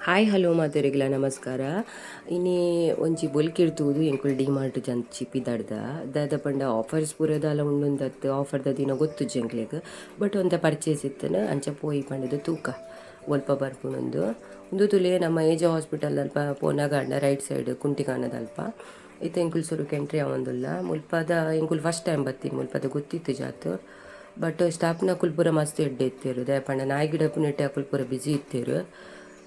Hi hello ಮಾತೆರೆಗ್ಲ ನಮಸ್ಕಾರ. ಇನಿ ಒಂಜಿ ಬೊಲ್ಕಿರ್ ತೂದು ಎಂಕುಲು ಡಿ ಮಾರ್ಟ್ ಜಂಚಿ ಪಿದಡ್ದ ದಾದ ಪಂಡ ಆಫರ್ಸ್ ಪೂರ ದಾಲ ಉಂಡುಂದತ್ ಆಫರ್ದ ದಿನ ಗೊತ್ತುಜ್ಜಿ ಎಂಕ್ಲೆಗ್ ಬಟ್ ಒಂತೆ ಪರ್ಚೇಸ್ ಇತ್ತುಂಡು ಅಂಚ ಪೋಯಿ ಪಂಡುದು ತೂಕ ಒಲ್ಪ ಬರ್ಪುಂಡುಂದು ಉಂದು ತೂಲೆ ನಮ್ಮ ಏಜ ಹಾಸ್ಪಿಟಲ್ ಅಲ್ಪ ಪೋನಗ ರೈಟ್ ಸೈಡ್ ಕುಂಟಿಕಾನದಲ್ಪ ಇತ್ತೆ ಎಂಕುಲು ಸುರುಕು ಎಂಟ್ರಿ ಆವೊಂದುಲ್ಲ. ಮುಲ್ಪದ ಎಂಕುಲು ಫಸ್ಟ್ ಟೈಮ್ ಬತ್ತಿ ಮುಲ್ಪದ ಗೊತ್ತಿತ್ತು ಜಾತ್ ಬಟ್ ಸ್ಟಾಫ್ನಕುಲು ಪೂರ ಮಸ್ತ್ ಎಡ್ಡೆ ಇತ್ತೆರ್ ದಾಯೆ ಪಂಡ ನಾಯಿ ಗಿಡಪುನೆಟ್ಟ್ ಅಕುಲು ಪೂರ ಬಿಜಿ ಇತ್ತೆರ್.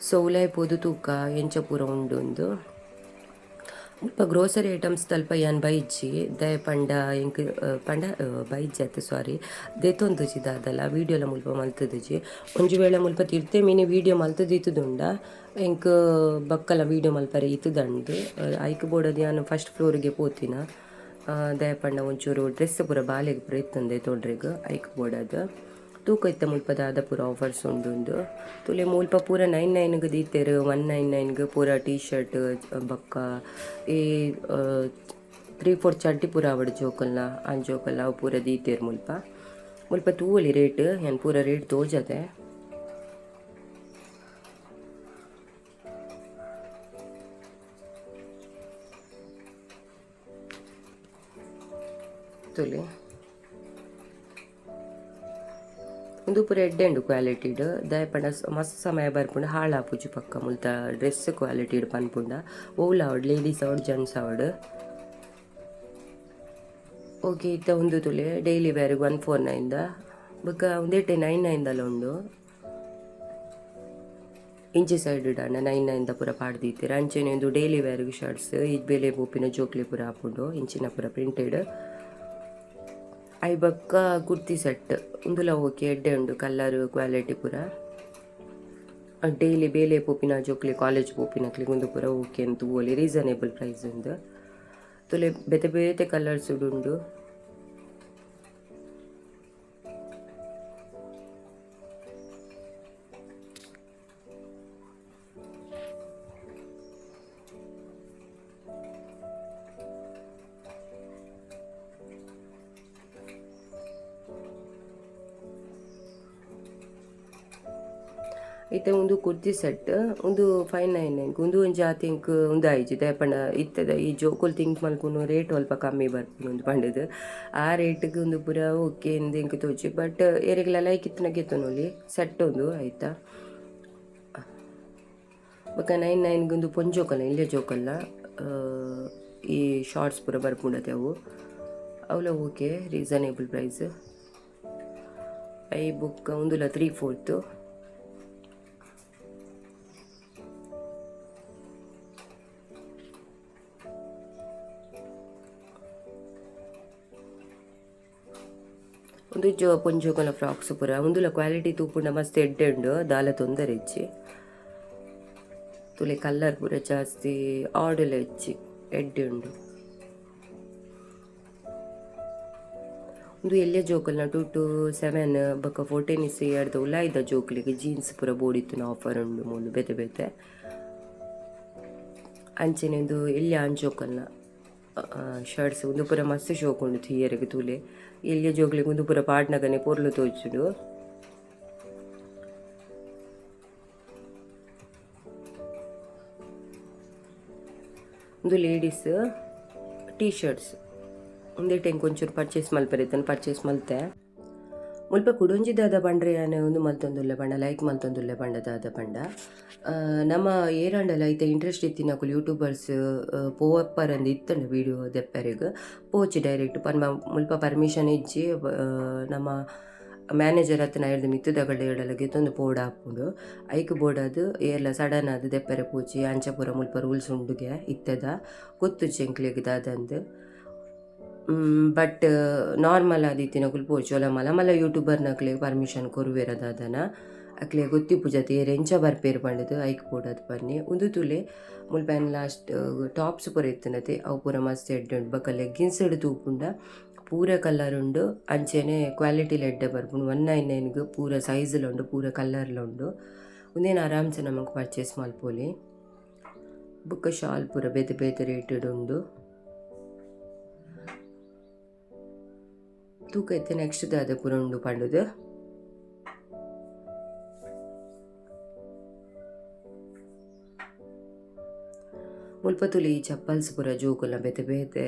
ಸೊ ಉಲಾಯಿ ಪೋದು ತೂಕ ಎಂಚ ಪೂರ ಉಂಡುಂದು. ಮುಲ್ಪ ಗ್ರೋಸರಿ ಐಟಮ್ಸ್ ತಲ್ಪ ಯಾನ್ ಬೈಜಿ ದಾಯೆ ಪಂಡ ಎಂಕ್ ಪಂಡ ಬೈಜಿ ಅತ್ತ್ ಸಾರಿ ದೆತೊಂದುಜಿ ದಾದಲ ವೀಡಿಯೋಲ ಮುಲ್ಪ ಮಲ್ತುದುಜಿ. ಒಂಜಿ ವೇಳೆ ಮುಲ್ಪ ತಿರ್ತೆ ಮಿನಿ ವೀಡಿಯೋ ಮಲ್ತುದಿತ್ತುದುಂಡ ಎಂಕ್ ಬಕ್ಕಲ ವೀಡಿಯೋ ಮಲ್ಪರೆ ಇತ್ತುದಂಡು. ಐಕ್ ಬೋಡಾದ್ ಯಾನ್ ಫಸ್ಟ್ ಫ್ಲೋರಿಗೆ ಪೋತಿನ ದಾಯೆ ಪಂಡ ಒಂಚೂರು ಡ್ರೆಸ್ ಪೂರ ಬಾಲೆಗ್ ಪೂರ ಇತ್ತುಂದೆ ತೊಡ್ರೆಗ್ ಐಕ್ ಬೋಡಾದ್. ತೂಕ ಇತ್ತೆ ಮುಲ್ಪ ದಾದ ಪೂರ ಆಫರ್ಸ್ ಉಂಡುಂದು ತೂಲೆ ಮುಲ್ಪ ಪೂರ 9 9 ಗ್ ದೀತೆರ್ 1 9 9 ಗ್ ಪೂರ ಟೀ ಶರ್ಟ್ ಬೊಕ್ಕ ಈ 3 4 ಚಡ್ಡಿ ಪೂರ ಆವಡ್ ಜೋಕಲ್ನ ಆನ್ ಜೋಕಲ್ನ ಅವು ಪೂರ ದೀತೆರ್ ಮುಲ್ಪ. ಮುಲ್ಪ ತೂವೊಲಿ ರೇಟ್ ಯಾನ್ ಪೂರ ರೇಟ್ ತೋಜದೆ. ತೂಲೆ ಉಂದು ಪೂರ ಎಡ್ಡೆ ಉಂಡು ಕ್ವಾಲಿಟಿಡ್ ದಾಯೆ ಪಂಡ ಮಸ್ತ್ ಸಮಯ ಬರ್ಪುಂಡು ಹಾಳಾಪುಜಿ ಪಕ್ಕ ಮುಲ್ತ ಡ್ರೆಸ್ ಕ್ವಾಲಿಟಿಡ್ ಪನ್ಪುಂಡ ಒವ್ಲ ಆವಡ್ ಲೇಡೀಸ್ ಆವಡ್ ಜೆಂಟ್ಸ್ ಆವಡ್. ಓಕೆ ಇತ್ತೆ ಉಂದು ತೂಲೆ ಡೈಲಿ ವೇರ್ 1 4 9 ದ ಬೊಕ ಉಂದೆಟ್ 9 9 ದಲ ಉಂಡು. ಇಂಚಿ ಸೈಡ್ ಡ್ ಆಂಡ 9 9 ದ ಪೂರ ಪಾಡ್ ದೀತೆರ್ ಅಂಚನೆ ಉಂದು ಡೈಲಿ ವೇರ್ ಗ್ ಶರ್ಟ್ಸ್ ಈ ಬೇಲೆ ಪೋಪಿನ ಜೋಕ್ಲೆ ಪೂರ ಆಪುಂಡು ಇಂಚಿನ ಪೂರ ಪ್ರಿಂಟೆಡ್. ಐ ಬೊಕ್ಕ ಕುರ್ತಿ ಸೆಟ್ ಉಂದುಲ ಓಕೆ ಎಡ್ಡೆ ಉಂಡು ಕಲರ್ ಕ್ವಾಲಿಟಿ ಪೂರ. ಡೈಲಿ ಬೇಲೆ ಪೋಪಿನ ಜೋಕ್ಲೆ ಕಾಲೇಜ್ ಪೋಪಿನಕ್ಲೆಗ್ ಉಂದು ಪೂರ ಓಕೆ ಅಂದ್ ತೂವೊಲಿ ರೀಸನೇಬಲ್ ಪ್ರೈಸ್ ಉಂದು. ತೂಲೆ ಬೇತೆ ಬೇತೆ ಕಲರ್ಸ್ ಡ್ ಉಂಡು. ಇತ್ತೆ ಉಂದು ಕುರ್ತಿ ಸೆಟ್ ಉಂದು 5 9 9 ಉಂದು ಒಂಜಿ ಆತ್ ಎಂಕ್ ಉಂದು ಆಯಿಜಿ ದಾಯೆ ಪಂಡ ಇತ್ತೆದ ಈ ಜೋಕುಲು ತಿಂಕ್ ಮಲ್ಪುನು ರೇಟ್ ಅಲ್ಪ ಕಮ್ಮಿ ಬರ್ಪುಂಡು ಅಂದ್ ಪಂಡುದು ಆ ರೇಟ್ಗ್ ಉಂದು ಪೂರ ಓಕೆ ಅಂದ್ ಎಂಕ್ ತೋಜಿ ಬಟ್ ಏರೆಗ್ಲಾ ಲೈಕ್ ಇತ್ತಿನ ಗೆತೊನೊಲಿ ಸೆಟ್ ಉಂದು ಐತ. ಬೊಕ 9 9 ಗ್ ಉಂದು ಪೊಂಜೋಕಲ್ನ ಎಲ್ಯ ಜೋಕಲ್ನ ಈ ಶಾರ್ಟ್ಸ್ ಪೂರ ಬರ್ಪುಂಡತೆ ಅವು ಅವ್ಲ ಓಕೆ ರೀಸನೇಬಲ್ ಪ್ರೈಸ್. ಐ ಬೊಕ್ಕ ಉಂದುಲ 3 4 ಉಂದು ಜೋ ಪೊಂಜೋಕುಲ್ನ ಫ್ರಾಕ್ಸ್ ಪೂರ ಉಂದುಲ ಕ್ವಾಲಿಟಿ ತೂಪುಂಡ ಮಸ್ತ್ ಎಡ್ಡೆ ಉಂಡು ದಾಲ ತೊಂದರೆ ಇಜ್ಜಿ ತೂಲೆ ಕಲರ್ ಪೂರ ಜಾಸ್ತಿ ಆರ್ಡರ್ ಇಜ್ಜಿ ಎಡ್ಡೆ ಉಂಡು. ಉಂದು ಎಲ್ಯ ಜೋಕುಲ್ನ 2 ಟು 7 ಬೊಕ 14 ಇಯರ್ದ ಉಲಾಯಿದ ಜೋಕುಲೆಗ್ ಜೀನ್ಸ್ ಪೂರ ಬೋಡಿತ್ತುನ ಆಫರ್ ಉಂಡು ಮೂಲು ಬೇತೆ ಬೇತೆ. ಅಂಚನೆ ಉಂದು ಎಲ್ಯ ಆನ್ ಜೋಕುಲ್ನ ಶರ್ಟ್ಸ್ ಉಂದು ಪೂರ ಮಸ್ತ್ ಶೋಕು ಉಂಡು ತೂಯೆರೆಗ್ ತೂಲೆ ಎಲ್ಯ ಜೋಕುಲೆಗ್ ಉಂದು ಪೂರ ಪಾಡ್ನಗನೆ ಪೊರ್ಲು ತೋಜುಂಡು. ಉಂದು ಲೇಡೀಸ್ ಟೀ ಶರ್ಟ್ಸ್ ಉಂದೆಟ್ ಎಂಕ್ ಒಂಚೂರು ಪರ್ಚೇಸ್ ಮಲ್ಪೆರೆ ಇತ್ತ್ಂಡ್ ಪರ್ಚೇಸ್ ಮಲ್ತೆ. ಮುಲ್ಪ ಕುಡೊಂಜಿ ದಾದ ಪಂಡ್ರೆ ಯಾನ್ ಉಂದು ಮಲ್ತೊಂದುಲ್ಲೆ ಪಂಡ ಲೈಕ್ ಮಲ್ತೊಂದುಲ್ಲೆ ಪಂಡ ದಾದ ಪಂಡ ನಮ ಏರಾಂಡಲ ಐತ ಇಂಟ್ರೆಸ್ಟ್ ಇತ್ತಿನಕುಲು ಯೂಟ್ಯೂಬರ್ಸ್ ಪೋವಪ್ಪರಂದ್ ಇತ್ತ್ಂಡ ವೀಡಿಯೋ ದೆಪ್ಪರೆಗ್ ಪೋಚಿ ಡೈರೆಕ್ಟ್ ಪನ್ಮ ಮುಲ್ಪ ಪರ್ಮಿಷನ್ ಇಜ್ಜಿ ನಮ ಮ್ಯಾನೇಜರ್ ಅತ್ತ್ಂಡ ಐರ್ದ್ ಮಿತ್ತ್ದಕಲ್ಡ ಏರ್ಡಲ ಗೆತೊಂದು ಪೋಡಾಪುಂಡು ಐಕ್ ಬೋಡಾದ್ ಏರ್ಲ ಸಡನ್ ಆದ್ ದೆಪ್ಪರೆ ಪೋಚಿ ಅಂಚ ಪೂರ ಮುಲ್ಪ ರೂಲ್ಸ್ ಉಂಡುಗೆ ಇತ್ತೆದ ಗೊತ್ತುಜ್ಜಿ ಎಂಕ್ಲೆಗ್ ದಾದಂದ್. ಬಟ್ ನಾರ್ಮಲ್ ಆದಿತ್ತಿನಕುಲು ಪೋಚಿ ಒಲ ಮಲ್ಲ ಮಲ್ಲ ಯೂಟ್ಯೂಬರ್ನಕ್ಲೆಗ್ ಪರ್ಮಿಷನ್ ಕೊರುವೆರ ದಾದನ ಅಕ್ಲೆಗ್ ಗೊತ್ತಿಪ್ಪುಜತೆ ಏರ್ ಎಂಚ ಬರ್ಪೆರ್ ಪಂಡುದು ಐಕ್ ಬೋಡಾದ್ ಪನ್ನೆ ಉಂದು ತೂಲೆ ಮುಲ್ಪ ಯಾನ್ ಲಾಸ್ಟ್ ಟಾಪ್ಸ್ ಪೂರ ಇತ್ತುಂಡತೆ ಅವು ಪೂರ ಮಸ್ತ್ ಎಡ್ಡೆ ಉಂಡು ಬೊಕ ಲೆಗ್ಗಿನ್ಸ್ ಡ್ ತೂಪುಂಡ ಪೂರ ಕಲರ್ ಉಂಡು ಅಂಚನೆ ಕ್ವಾಲಿಟಿಲ ಎಡ್ಡೆ ಬರ್ಪುಂಡು 1 9 9 ಗ್ ಪೂರ ಸೈಜ್ ಲ ಉಂಡು ಪೂರ ಕಲರ್ ಲ ಉಂಡು ಉಂದೆನ್ ಆರಾಮ್ಸೆ ನಮಕ್ ಪರ್ಚೇಸ್ ಮಲ್ಪೊಲಿ ಬೊಕ ಶಾಲ್ ಪೂರ ಬೇತೆ ಬೇತೆ ರೇಟ್ ಡ್ ಉಂಡು. ತೂಕ ಇತ್ತೆ ನೆಕ್ಸ್ಟ್ ದಾದ ಪೂರ ಉಂಡು ಪಂಡುದು. ಮುಲ್ಪ ತೂಲೆ ಈ ಚಪ್ಪಲ್ಸ್ ಪೂರ ಜೋಕುಲ್ನ ಬೇತೆ ಬೇತೆ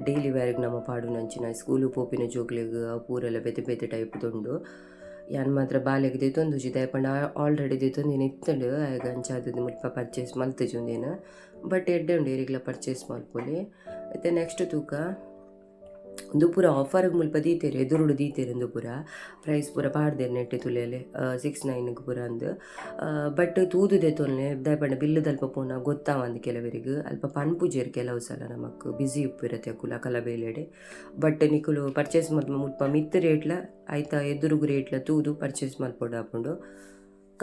ಡೈಲಿ ವೇರ್ಗ್ ನಮ ಪಾಡುನಂಚಿನ ಸ್ಕೂಲ್ ಪೋಪಿನ ಜೋಕ್ಲೆಗ್ ಅವು ಪೂರೆಲ ಬೇತೆ ಬೇತೆ ಟೈಪ್ ಉಂಡು. ಯಾನ್ ಮಾತ್ರ ಬಾಲೆಗ್ ದೆತೊಂದುಜಿ ದಾಯೆ ಪಂಡ ಆಲ್ರೆಡಿ ದೆತೊಂದಿನ ಇತ್ತುಂಡು ಆಯಗ್ ಅಂಚಾದ್ ಮುಲ್ಪ ಪರ್ಚೇಸ್ ಮಲ್ತುಜಿ ಉಂದೆನ್. ಬಟ್ ಎಡ್ಡೆ ಉಂಡು ಏರೆಗ್ಲ ಪರ್ಚೇಸ್ ಮಲ್ಪೊಲಿ. ಇತ್ತೆ ನೆಕ್ಸ್ಟ್ ತೂಕ ಉಂದು ಪೂರ ಆಫರ್ ಮುಲ್ಪ ದೀತೆರ್ ಎದುರುಡು ದೀತೆರ್ ಉಂದು ಪೂರ ಪ್ರೈಸ್ ಪೂರ ಪಾಡ್ದೆರ್ ನೆಟ್ಟ್ ತೂಲೆಲೆ 6.9 ಪೂರ ಅಂದ್. ಬಟ್ ತೂದು ದೆತೊನ್ಲೆ ದಾಯೆ ಪಂಡ ಬಿಲ್ಲ್ ದಲ್ಪ ಪೋನ ಗೊತ್ತಾವಂದ್ ಕೆಲವೆರೆಗ್ ಅಲ್ಪ ಪನ್ಪುಜೆರ್ ಕೆಲವು ಸಲ ನಮಕ್ ಬಿಸಿ ಇಪ್ಪುವೆರ್ ಅಕುಲು ಅಕಲ ಬೇಲೆಡ್. ಬಟ್ ನಿಕುಲು ಪರ್ಚೇಸ್ ಮಲ್ಪುನ ಮುಲ್ಪ ಮಿತ್ತ್ ರೇಟ್ಲ ಐತ ಎದುರುಗು ರೇಟ್ಲ ತೂದು ಪರ್ಚೇಸ್ ಮಲ್ಪೊಡಾಪುಂಡು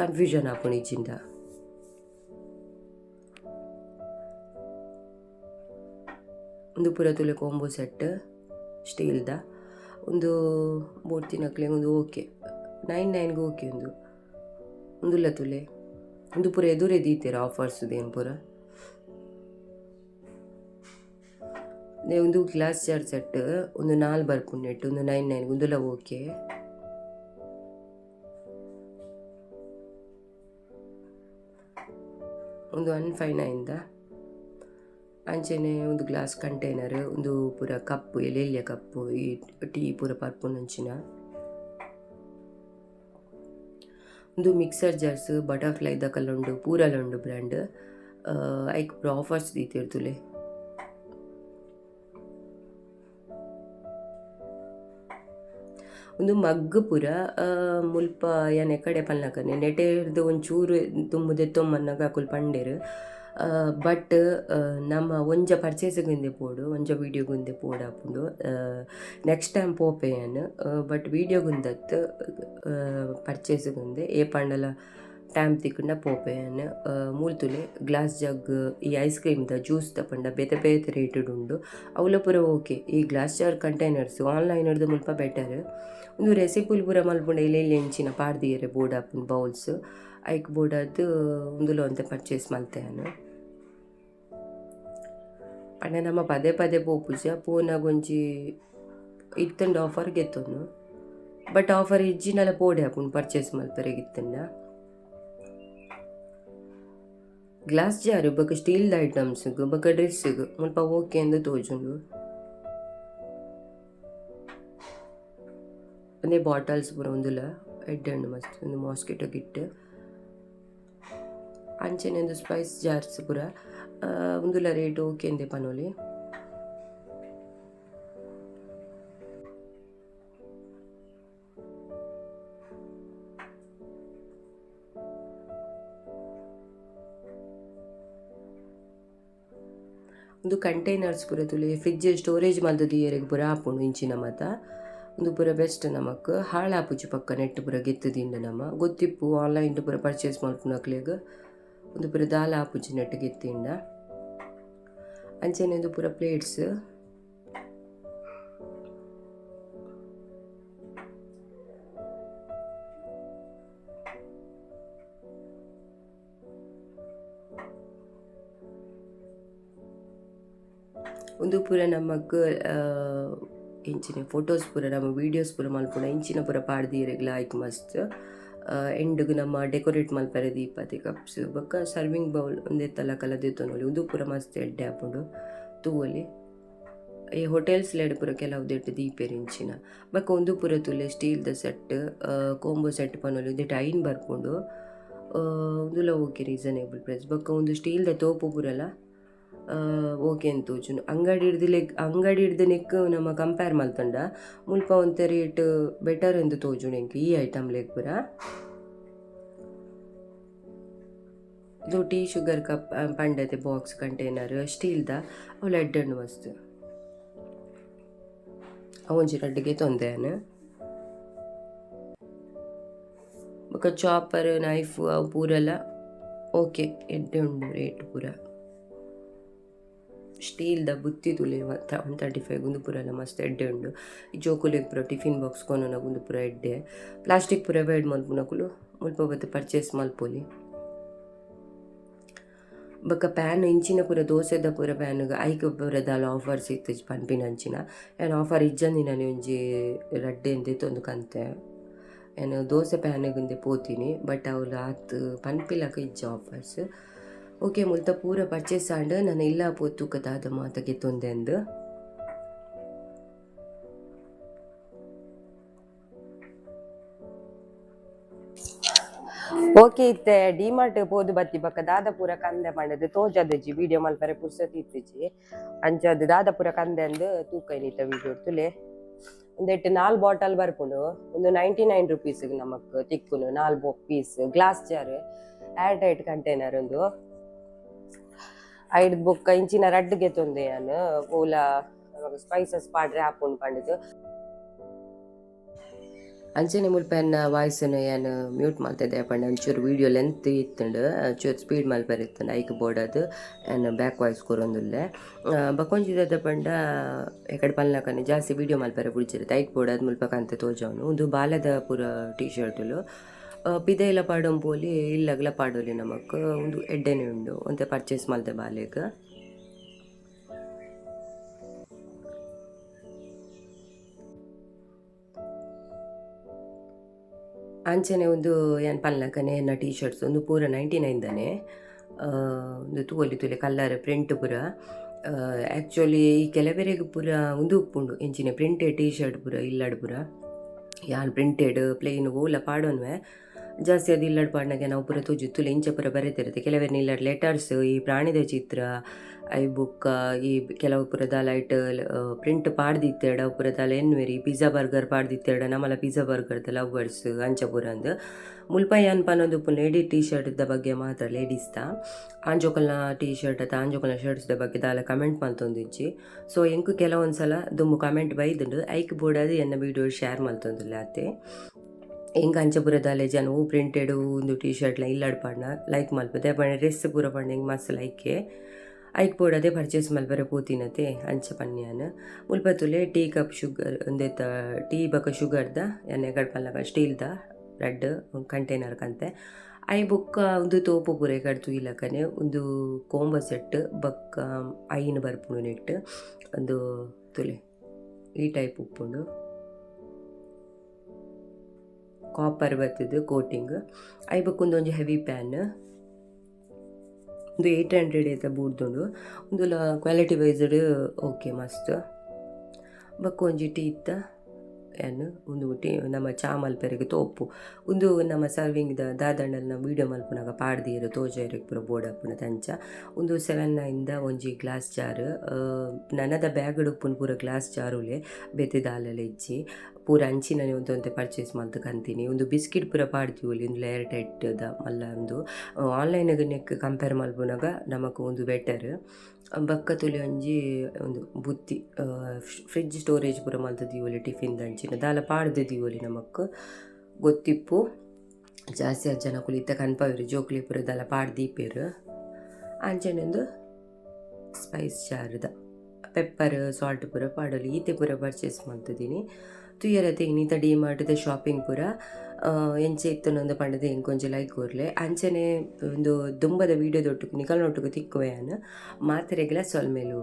ಕನ್ಫ್ಯೂಷನ್ ಆಪುಂಡು ಇಜ್ಜಿಂಡ. ಉಂದು ಪೂರ ತೂಲೆ ಕಾಂಬೋ ಸೆಟ್ ಸ್ಟೀಲ್ದ ಉಂದು ಬೋಡ್ತಿನಕ್ಲೆಗ್ ಉಂದು ಓಕೆ 9.9 ಗ್ ಓಕೆ ಉಂದು ಉಂದುಲ ತೂಲೆ ಉಂದು ಪೂರ ಎದುರೇ ದೀತೆರ್ ಆಫರ್ಸ್ ದೇನ್ ಪೂರ. ಉಂದು ಗ್ಲಾಸ್ ಜಾರ್ ಸೆಟ್ ಉಂದು 4 ಬರ್ಪುಂಡು ನೆಟ್ ಉಂದು 9.9 ಉಂದುಲ ಓಕೆ. ಉಂದು 159 ದ ಅಂಚನೆ ಉಂದು ಗ್ಲಾಸ್ ಕಂಟೈನರ್ ಉಂದು ಪೂರ ಕಪ್ ಎಲ್ಯ ಕಪ್ ಈ ಟೀ ಪೂರ ಪರ್ಪುನಂಚಿನ. ಉಂದು ಮಿಕ್ಸರ್ ಜಾರ್ಸ್ ಬಟರ್ಫ್ಲೈ ದಕಲ್ ಉಂಡು ಪೂರಲ ಉಂಡು ಬ್ರ್ಯಾಂಡ್ ಐಕ್ ಪೂರ ಆಫರ್ಸ್ ದೀತೆರ್ ತೂಲೆ. ಉಂದು ಮಗ್ ಪೂರ ಮುಲ್ಪ ಯಾನ್ ಎಕಡೆ ಪನ್ನಕನೆ ನೆಟೆರ್ದ್ ಒಂಚೂರು ದುಂಬು ದೆತ್ತೊಂಬನ್ನಗ ಅಕುಲು ಪಂಡೆರ್. ಬಟ್ ನಮ ಒಂಜ ಪರ್ಚೇಸ್ ಗ್ ಪೋಡು ಒಂಜ ವೀಡಿಯೋ ಗ್ ಪೋಡಾಪುಂಡು. ನೆಕ್ಸ್ಟ್ ಟೈಮ್ ಪೋಪೆ ಯಾನ್ ಬಟ್ ವೀಡಿಯೋ ಗ್ ಪರ್ಚೇಸ್ ಗ್ ಏಪಾಂಡಲ ಟೈಮ್ ತಿಕ್ಕುಂಡ ಪೋಪೆ ಯಾನ್. ಮೂಲು ತೂಲೆ ಗ್ಲಾಸ್ ಜಗ್ ಈ ಐಸ್ ಕ್ರೀಮ್ ದ ಜ್ಯೂಸ್ ದ ಪಂಡ ಬೇತೆ ಬೇತೆ ರೇಟ್ ಡ್ ಉಂಡು ಅವ್ಲ ಪೂರ ಓಕೆ. ಈ ಗ್ಲಾಸ್ ಜಾರ್ ಕಂಟೈನರ್ಸ್ ಆನ್ಲೈನ್ ಡ್ದ್ ಮುಲ್ಪ ಬೆಟರ್. ಉಂದು ರೆಸಿಪಿ ಪೂರ ಮಲ್ಪುಂಡ ಎಲ್ಯ ಎಲ್ಯ ಇಂಚಿನ ಪಾಡ್ದಿಯೆರೆ ಬೋಡಾಪುಂಡು ಬೌಲ್ಸ್ ಐಕ್ ಬೋಡಾದ್ ಉಂದುಲ ಒಂತೆ ಪರ್ಚೇಸ್ ಮಲ್ತೆ ಯಾನ್. ಪಂಡ ನಮ ಪದೇ ಪದೇ ಪೋಪುಜ ಪೋನಗ ಒಂಜಿ ಇತ್ತುಂಡ ಆಫರ್ ಗೆತ್ತೊನ್ನು ಬಟ್ ಆಫರ್ ಇಜ್ಜಿಂಡಲ ಪೋಡೆ ಆಪುಂಡು ಪರ್ಚೇಸ್ ಮಲ್ಪೆರೆಗ್ ಇತ್ತುಂಡ. ಗ್ಲಾಸ್ ಜಾರ್ ಬೊಕ ಸ್ಟೀಲ್ ದ ಐಟಮ್ಸ್ ಗ್ ಬೊಕ ಡ್ರೆಸ್ ಗ್ ಮುಲ್ಪ ಓಕೆ ಇಂದ್ ತೋಜುಂಡು. ಉಂದೇ ಬಾಟಲ್ಸ್ ಪೂರ ಉಂದುಲ ಎಡ್ಡೆ ಉಂಡು ಮಸ್ತ್ ಉಂದು ಮಾಸ್ಕಿಟೋ ಕಿಟ್. ಅಂಚನೆ ಉಂದು ಸ್ಪೈಸ್ ಜಾರ್ಸ್ ಪೂರ ಉಂದುಲ ರೇಟ್ ಓಕೆ ಇಂದೇ ಪನೊಲಿ. ಉಂದು ಕಂಟೈನರ್ಸ್ ಪೂರ ತೂಲೆ ಫ್ರಿಡ್ಜ್ ಸ್ಟೋರೇಜ್ ಮಲ್ತ್ ದೀಯೆರೆಗ್ ಪೂರ ಆಪುಂಡು ಇಂಚಿನ ಮಾತ. ಉಂದು ಪೂರ ಬೆಸ್ಟ್ ನಮಕ್ ಹಾಳಾಪುಜಿ ಪಕ್ಕ ನೆಟ್ ಪೂರ ಗೆತ್ತ್ ದಿಂಡ ನಮ ಗೊತ್ತಿಪ್ಪು ಆನ್ಲೈನ್ ಪೂರ ಪರ್ಚೇಸ್ ಮಲ್ಪುನಕ್ಲೆಗ್ ಉಂದು ಪೂರ ದಾಲ ಆಪುಜಿ ನೆಟ್ ಗೆತ್ತಿಂಡ. ಅಂಚನೆ ಉಂದು ಪೂರ ಪ್ಲೇಟ್ಸ್. ಉಂದು ಪೂರ ನಮಕ್ ಇಂಚಿನ ಫೋಟೋಸ್ ಪೂರ ನಮ್ಮ ವೀಡಿಯೋಸ್ ಪೂರ ಮಲ್ಪುನ ಇಂಚಿನ ಪೂರ ಪಾಡ್ದೀರೆಗ್ಲ ಆಯ್ಕ್ ಮಸ್ತ್. ಎಂಡುಗು ನಮ್ಮ ಡೆಕೋರೇಟ್ ಮಲ್ಪರೆ ದೀಪತೆ ಕಪ್ಸ್ ಬೊಕ್ಕ ಸರ್ವಿಂಗ್ ಬೌಲ್ ಉಂದೆತ್ತಲ ಕಲ ದೆತೊನೊಲಿ ಉಂದು ಪೂರ ಮಸ್ತ್ ಎಡ್ಡೆ ಆಪುಂಡು ತೂವೊಲಿ. ಈ ಹೋಟೆಲ್ಸ್ ಲೆಡ್ ಪೂರ ಕೆಲವು ದೆಟ್ ದೀಪೆರ್ ಇಂಚಿನ ಬೊಕ್ಕ ಉಂದು ಪೂರ ತೂಲೆ ಸ್ಟೀಲ್ ದ ಸೆಟ್ ಕೊಂಬೊ ಸೆಟ್ ಪನೊಲಿ ಉಂದೆಟ್ 5 ಬರ್ಪುಂಡು. ಉಂದುಲ ಓಕೆ ರೀಸನೇಬಲ್ ಪ್ರೈಸ್. ಬೊಕ್ಕ ಉಂದು ಸ್ಟೀಲ್ ದ ತೋಪು ಪೂರಲ ಓಕೆ ಅಂದ್ ತೋಜುಂಡು. ಅಂಗಡಿ ಡ್ದ್ ಲೆಗ್ ಅಂಗಡಿ ಡ್ದ್ ನೆಕ್ಕ್ ನಮ ಕಂಪೇರ್ ಮಲ್ತುಂಡ ಮುಲ್ಪ ಒಂತೆ ರೇಟ್ ಬೆಟರ್ ಇಂದ್ ತೋಜುಂಡು ಎಂಕ್ ಈ ಐಟಮ್ ಲೆಗ್ ಪೂರ. ಉಂದು ಟೀ ಶುಗರ್ ಕಪ್ ಪಂಡತೆ ಬಾಕ್ಸ್ ಕಂಟೈನರ್ ಸ್ಟೀಲ್ ದ ಅವ್ಲ ಎಡ್ಡೆ ಉಂಡು ಮಸ್ತ್. ಅವು ಒಂಜಿ ರಡ್ಡ್ ಗೆತೊಂದೆ ಯಾನ್. ಬೊಕ ಚಾಪರ್ ನೈಫ್ ಅವು ಪೂರೆಲ ಓಕೆ ಎಡ್ಡೆ ಉಂಡು ರೇಟ್ ಪೂರ. ಸ್ಟೀಲ್ ದ ಬುತ್ತಿ ತೂಲೆ 135 ಉಂದು ಪೂರೆಲ ಮಸ್ತ್ ಎಡ್ಡೆ ಉಂಡು. ಜೋಕುಲೆಗ್ ಪೂರ ಟಿಫಿನ್ ಬಾಕ್ಸ್ ಕೊನೊನಗ ಉಂದು ಪೂರ ಎಡ್ಡೆ. ಪ್ಲಾಸ್ಟಿಕ್ ಪೂರ ಅವಾಯ್ಡ್ ಮಲ್ಪುನಕುಲು ಮುಲ್ಪ ಬತ್ತ್ ಪರ್ಚೇಸ್ ಮಲ್ಪೊಲಿ. ಬೊಕ ಪ್ಯಾನ್ ಇಂಚಿನ ಪೂರ ದೋಸೆದ ಪೂರ ಪ್ಯಾನ್ ಐಕ್ ಪೂರ ದಾಲ ಆಫರ್ಸ್ ಇತ್ತುಜಿ ಪನ್ಪಿನಂಚಿನ. ಯಾನ್ ಆಫರ್ ಇಜ್ಜಂದಿನನೆ ಒಂಜಿ ರಡ್ಡೆ ದೆತೊಂದು ಕಂತೆ. ಯಾನ್ ದೋಸೆ ಪ್ಯಾನ್ ಗ್ ಇಂದೆ ಪೋತಿನಿ ಬಟ್ ಅವ್ಲು ಆತ್ ಪನ್ಪಿಲಕ ಇಜ್ಜಿ ಆಫರ್ಸ್. ಓಕೆ, ಮುಲ್ತ ಪೂರ ಪರ್ಚೇಸ್ ಆಂಡ್. ನನ ಇಲ್ಲ ಪೋತು ದಾದ ಮಾತ ಗೆತ್ತೊಂದೆಂದು. ಓಕೆ, ಇತ್ತೆ ಡಿಮಾರ್ಟ್ ಪೋದು ಬತ್ತಿ ಬಕ್ಕ ದಾದ ಪೂರ ಕಂದೆ ಪಂಡದು ತೋಜದಜಿ. ವಿಡಿಯೋ ಮಲ್ಪರೆ ಪುರ್ಸತಿ ಇತ್ತಿಜಿ. ಅಂಚದು ದಾದ ಪೂರ ಕಂದೆ ಅಂದ್ ತೂಕ ಇನ್ನಿತ ವಿಡಿಯೋ ತುಲೆ. ಒಂದೆಟ್ಟು ನಾಲ್ ಬಾಟಲ್ ಬರ್ಪುಂಡು. ಒಂದು 99 ರುಪೀಸ್ ನಮಕ್ ತಿಕ್ಕುನು ನಾಲ್ piece. Glass jar, air tight container ಒಂದು. ಐಡ್ ಬೊಕ್ಕ ಇಂಚಿನ ರಡ್ಡ್ ಗೆತೊಂದೆ ಯಾನ್, ಓಲ ಸ್ಪೈಸಸ್ ಪಾಡ್ರೆ ಆಪುಂಡು ಪಂಡುದು. ಅಂಚನೆ ಮುಲ್ಪ ಎನ್ನ ವಾಯ್ಸ್ನು ಯಾನ್ ಮ್ಯೂಟ್ ಮಲ್ತಿದ್ದೆ ಪಂಡ ಒಂಚೂರು ವೀಡಿಯೋ ಲೆಂತ್ ಇತ್ತುಂಡು, ಚೂರು ಸ್ಪೀಡ್ ಮಲ್ಪರೆ ಇತ್ತುಂಡು. ಐಕ್ ಬೋಡಾದ್ ಯಾನ್ ಬ್ಯಾಕ್ ವಾಯ್ಸ್ ಕೊರೊಂದುಲ್ಲೆ. ಬೊಕೊಂಜಿ ದಾದ ಪಂಡ, ಎಕಡೆ ಪಲ್ನಕನೆ ಜಾಸ್ತಿ ವೀಡಿಯೋ ಮಲ್ಪರೆ ಬುಡ್ಜೆರ್. ಐಕ್ ಬೋಡಾದ್ ಮುಲ್ಪ ಕಂತೆ ತೋಜಾವುನು. ಉಂದು ಬಾಲೆದ ಪೂರ ಟೀ ಶರ್ಟುಲು. ಪಿದಯಿಲ ಪಾಡೊಂಪೊಲಿ, ಇಲ್ಲಗ್ಲ ಪಾಡೊಲಿ ನಮಕ್. ಉಂದು ಎಡ್ಡೆನೆ ಉಂಡು. ಒಂತೆ ಪರ್ಚೇಸ್ ಮಲ್ತೆ ಬಾಲೆಗ್. ಅಂಚನೆ ಉಂದು ಯಾನ್ ಪಲ್ನಕನೆ ಎನ್ನ ಟೀ ಶರ್ಟ್ಸ್. ಉಂದು ಪೂರ 99 ದಾನೆ. ಉಂದು ತೂವೊಲಿ, ತೂಲೆ, ಕಲರ್ ಪ್ರಿಂಟ್ ಪೂರ. ಆ್ಯಕ್ಚುಲಿ ಈ ಕೆಲವೆರೆಗ್ ಪೂರ ಉಂದು ಉಪ್ಪುಂಡು, ಎಂಚಿನ ಪ್ರಿಂಟೆಡ್ ಟೀ ಶರ್ಟ್ ಪೂರ ಇಲ್ಲಡ್ ಪೂರ. ಯಾನ್ ಪ್ರಿಂಟೆಡ್, ಪ್ಲೇನ್ ಓಲ ಪಾಡೊನ್ವೆ. ಜಾಸ್ತಿ ಅದು ಇಲ್ಲಡ್ ಪಾಡ್ನಗ ನಾವು ಪೂರ ತೋಜು. ತುಲೆ, ಇಂಚ ಪೂರ ಬರೆತಿರುತ್ತೆ. ಕೆಲವೆರ್ ಇಲ್ಲಡ್ ಲೆಟರ್ಸ್, ಈ ಪ್ರಾಣಿದ ಚಿತ್ರ, I ಬೊಕ್ಕ ಈ ಕೆಲವು ಪೂರ ದಾಲ ಐಟ್ ಪ್ರಿಂಟ್ ಪಾಡ್ದಿತ್ತೆಡ ಪೂರ ದಾಲ ಎನ್ನುವೆರ್. ಈ ಪಿಜ್ಜಾ ಬರ್ಗರ್ ಪಾಡ್ದಿತ್ತೆಡ ನಮಲ ಪಿಜ್ಜಾ ಬರ್ಗರ್ದ ಲವರ್ಸ್ ಅಂಚ ಪೂರ ಅಂದ್. ಮುಲ್ಪ ಯಾನ್ ಪನೊಂದುಪ್ಪುನ ಲೇಡಿ ಟೀ ಶರ್ಟ್ ದ ಬಗ್ಗೆ ಮಾತ್ರ, ಲೇಡೀಸ್ ದ. ಆಂಜೋಕಲ್ನ ಟೀ ಶರ್ಟ್ ಅತ್ತ ಆಂಜೋಕಲ್ನ ಶರ್ಟ್ಸ್ ದ ಬಗ್ಗೆ ದಾಲ ಕಮೆಂಟ್ ಮಲ್ತೊಂದಿಜ್ಜಿ. ಸೊ ಎಂಕ್ ಕೆಲವೊಂದ್ಸಲ ದುಂಬು ಕಮೆಂಟ್ ಬೈದುಂಡು. ಐಕ್ ಬೋಡಾದ್ ಎನ್ನ ವೀಡಿಯೋ ಶೇರ್ ಮಲ್ತೊಂದುಲ್ಲೆ ಆತೆ. ಎಂಕ್ ಅಂಚ ಪೂರ ದಾಲ ಜನ ಓ ಪ್ರಿಂಟೆಡ್ ಉಂದು ಟೀ ಶರ್ಟ್ಲ ಇಲ್ಲಡ್ ಪಾಡ್ನ ಲೈಕ್ ಮಲ್ಪುದೆ ಪಂಡ, ಡ್ರೆಸ್ ಪೂರ ಪಂಡ ಎಂಕ್ ಮಸ್ತ್ ಲೈಕೆ. ಐಕ್ ಬೋಡಾದೆ ಪರ್ಚೇಸ್ ಮಲ್ಪರೆ ಪೋತಿನತೆ, ಅಂಚ ಪನ್ಯಾನ್. ಮುಲ್ಪ ತೂಲೆ, ಟೀ ಕಪ್, ಶುಗರ್ ಉಂದೆತ ಟೀ ಬೊಕ ಶುಗರ್ದ ಯಾನ್ ಎಗಡ್ ಪನ್ಲಕ ಸ್ಟೀಲ್ದ ರಡ್ಡ್ ಕಂಟೈನರ್ ಕಂತೆ. ಐ ಬೊಕ್ಕ ಉಂದು ತೋಪು ಪೂರ ಎಗಡ್ ತೂಯಿಲಕನೆ. ಉಂದು ಕೋಂಬೋ ಸೆಟ್ ಬೊಕ್ಕ ಐನ್ ಬರ್ಪುಂಡು ನೆಟ್ಟ್. ಉಂದು ತೂಲೆ, ಈ ಟೈಪ್ ಉಪ್ಪುಂಡು. Copper ಬತ್ತುದು coating. ಐ ಬೊಕ್ಕ ಉಂದೊಂಜಿ ಹೆವಿ ಪ್ಯಾನ್. ಉಂದು 800 ಏತ ಬೂರ್ದುಂಡು. ಉಂದುಲ ಕ್ವಾಲಿಟಿ ವೈಸ್ ಓಕೆ, ಮಸ್ತ್. ಬೊಕ್ಕ ಒಂಜಿ ಟೀತ್ತ ಯಾನ್ ಉಂದು ಟೀ ನಮ್ಮ ಚಾ ಮಲ್ಪೆರೆಗ್ ತೋಪು. ಉಂದು ನಮ್ಮ ಸರ್ವಿಂಗ್ ದ ದಾದಂಡಲ ವೀಡಿಯೋ ಮಲ್ಪುನಗ ಪಾಡ್ದೀರ್ ತೋಜಾಯೆರೆಗ್ ಪೂರ ಬೋಡಾಪುನ ಅಂಚ. ಉಂದು 7 9 ದ ಒಂಜಿ ಗ್ಲಾಸ್ ಜಾರ್. ನನದ ಬ್ಯಾಗ್ ಉಪ್ಪುನು ಪೂರ ಗ್ಲಾಸ್ ಜಾರುಲೆ, ಬೇತೆ ದಾಲಲ ಇಜ್ಜಿ. ಪೂರ ಅಂಚಿನನೆ ಒಂತೆ ಒಂತೆ ಪರ್ಚೇಸ್ ಮಲ್ತ್ ಕಂತೀನಿ. ಉಂದು ಬಿಸ್ಕಿಟ್ ಪೂರ ಪಾಡ್ದಿವೊಲಿ. ಉಂದು ಏರ್ ಟೈಟ್ ದ ಮಲ್ಲ. ಉಂದು ಆನ್ಲೈನ್ ನೆಕ್ ಕಂಪೇರ್ ಮಲ್ಪುನಗ ನಮಕ್ ಉಂದು ಬೆಟರ್. ಬೊಕ್ಕ ತೂಲೆ, ಒಂಜಿ ಉಂದು ಬುತ್ತಿ, ಫ್ರಿಡ್ಜ್ ಸ್ಟೋರೇಜ್ ಪೂರ ಮಲ್ತ್ ದೀವೊಲಿ. ಟಿಫಿನ್ ದಂಚಿನ ದಾಲ ಪಾಡ್ದ್ ದೀವೊಲಿ ನಮಕ್. ಗೊತ್ತಿಪ್ಪು, ಜಾಸ್ತಿ ಆತ್ ಜನಕುಲು ಇತ್ತೆ ಕನ್ಪವೆರ್, ಜೋಕುಲು ಪೂರ ದಾಲ ಪಾಡ್ ದೀಪೆರ್. ಅಂಚನೆ ಉಂದು ಸ್ಪೈಸ್ ಜಾರ್ದ, ಪೆಪ್ಪರ್, ಸಾಲ್ಟ್ ಪೂರ ಪಾಡೊಲಿ. ಈತೆ ಪೂರ ಪರ್ಚೇಸ್ ಮಲ್ತುದಿನಿ. ತೂಯರತೆ ಇನಿತ ಡಿ ಮಾರ್ಟ್ದ ಶಾಪಿಂಗ್ ಪೂರ ಎಂಚ ಇತ್ತುಂದು ಪಂಡದು ಎಂಕ್ ಒಂಜಿ ಲೈಕ್ ಕೊರ್ಲೆ. ಅಂಚನೆ ಒಂದು ದುಂಬದ ವೀಡಿಯೋದೊಟ್ಟುಗು ನಿಕಲ್ನೊಟ್ಟುಗು ತಿಕ್ಕುವೆ ಯಾನ್. ಮಾತೆರೆಗ್ಲ ಸೊಲ್ಮೆಲು.